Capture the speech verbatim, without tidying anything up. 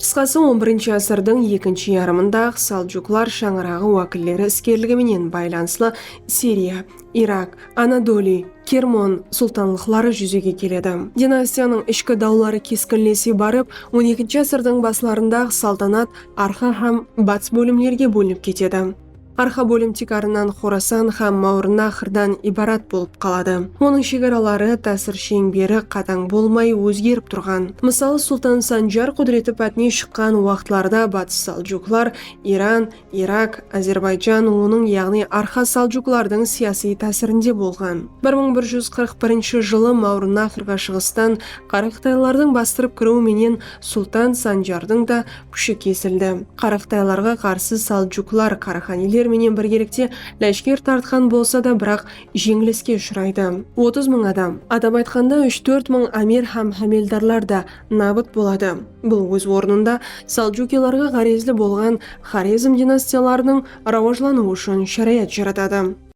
Qısqası, on birinshi ásirdiń ekinshi yarımında-aq Saljuklar shańaraǵı wákilleri iskerligi menen baylanıslı Siriya, Irak, Anadoliy, Kermon sultanlıqları júzege keledi. Dinastiyanıń ishki dawları keskinlese barıp, on ekinshi ásirdiń baslarında-aq saltanat arqa hám batıs bólimlerge bólinip ketedi. Arqa bólim tiykarınan Xorasan hám Mawrınnaxrdan ibarat bolıp qaladı. Onıń shegaraları, tásir sheńberi qatań bolmay ózgerip turǵan. Mısalı, Sultan Sanjar qúdireti pátine shıqqan waqıtlarda Batıs Saljuklar Iran, Irak, Ázerbayjan onıń, yaǵnıy Arqa Saljuklardıń siyasiy tásirinde bolǵan. Bir mıń bir júz qırq birinshi jılı Mawrınnaxrǵa shıǵıstan qaraqıtaylılardıń bastırıp kiriwi menen Sultan Sanjardıń da kúshi kesildi. Qaraqıtaylarǵa qarsı Saljuklar qaraxaniyler menen birgelikte láshker tartqan bolsa da, biraq jeńiliske ushıraydı. Otız mıń adam, atap aytqanda, úsh-tórt mıń ámir hám hámeldarlar da nabıt boladı. Bul óz ornında Saljukiyalarǵa ǵárezli bolǵan Xorezm dinastiyalarınıń rawajlanıwı ushın sharayat jaratadı.